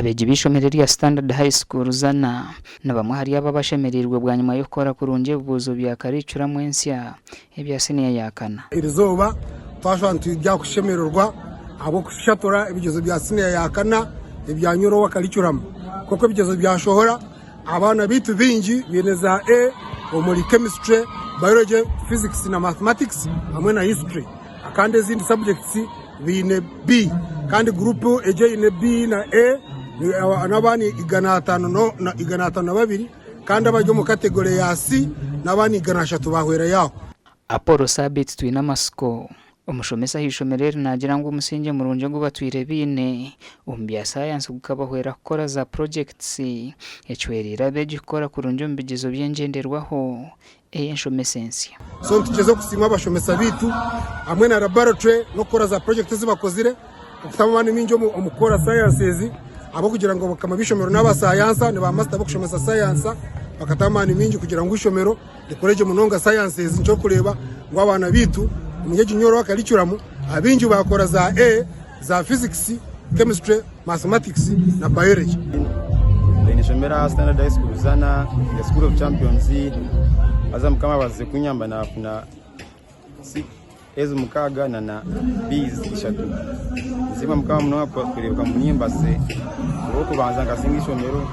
Abeegi b'eishomero erya Standard High School Zana ni bamwe ahari abo abashemereirwe bwanyima y'okukora kurungi ebibuuzo bya karicuramu ensya ebya siniya ya kana. Erizooba twashaba nitwija kushemererwa ahabw'okushatura ebigyezo bya siniya ya kana ebya New Lower Curriculum. Nk'oku ebigyezo byashohora, abaana baitu baingi baine za A omuri Chemistry, Biology, Physics na Mathematics hamwe na History kandi ezindi subjects baine B kandi guruupu egi eine B na A n'abaana 502 kandi abari omu kategore ya C n'abaana 300 baahwerayo aho. Apollo Sabiiti Twinamatsiko, omushomesa aha ishomero eri naagira ngu omusingye murungi ogu batwire baine omu bya sayansi gukabahwera kukora za purogyekiti ekihwereire abeegi kukora kurungi omu bigyezo by'engyenderwaho ey'enshomesa ensya. So nitugyeza okusiima abashomesa baitu hamwe na laboratory n'okukora za project ezi bakozire okutamu amaani maingi omu kukora sciences ahabw'okugira ngu bakama b'eishomero n'aba sayansa ni ba master b'okushomesa sayansa bakatamu amaani maingi kugira ngu eishomero rikore gye munonga sciences nikyo orikureeba ngu abaana baitu omuri egi nyoro curriculum abaingi baakora za A za physics, chemistry, mathematics na biology. Nishomera aha Standard High School Zana, the School of Champions. Haza Mukama abaasize kunyamba nafuna A's mukaaga na na B's ishatu. Nsiima Mukama munonga kureebeka ngu nimbasize. Orw'okubanza nkasinga eishomero.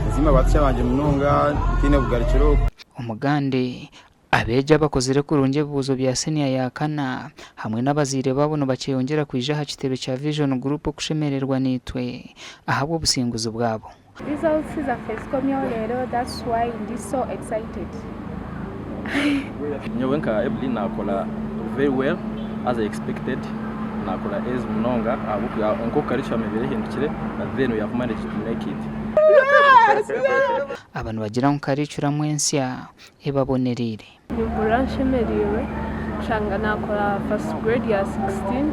Nsiima ba ticha bangye munonga ntaine bugarukiro. Omugande Abeegi abakozire kurungi ebibuuzo bya siniya ya kana hamwe n'abazaire baabo nibakyeyongyera kwija aha kitebe kya Vision Group okushemererwa naitwe ahabw'obusinguzi bwabo. Results zaffe zikomyewo leero that's why ndi so excited. Nyowe nka Evelyn nakora very well as I expected, nakora A's munonga ahabw'okuba nk'oku curriculum ebaire ehindukire but then we have managed to make it. Aba nibagira ngu karicuramu ensya ebabonereire. Nimpurira nshemereirwe kushanga nakora first grade ya 16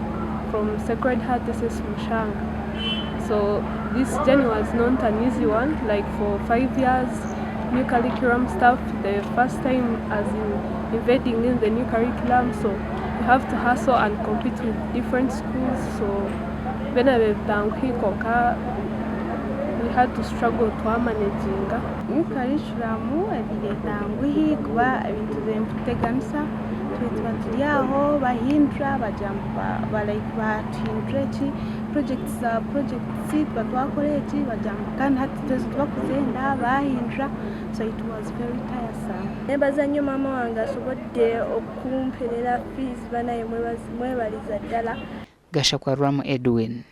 from Sacred Heart SS Mushanga. So this journey was not an easy one like for 5 years new curriculum stuff the first time as in invading in the new curriculum so you have to hustle and compete with different schools so byona biba bitanguhi kwonka we had to struggle twamanaginga. New curriculum ebaire etanguhi kuba ebintu bibaire nibituteganisa itwe tuba turi aho bahindura bagira ngu like batuhindura eki, projects za projects tuba twakora eki bagira ngu kandi hati itwe ezi tibakuzenda bahindura so it was very tiresome. Nebaza nnyo maama wange asobodde okumperera fees banaye mwebaliza ddala. Gashakwa Rwamu Edwin.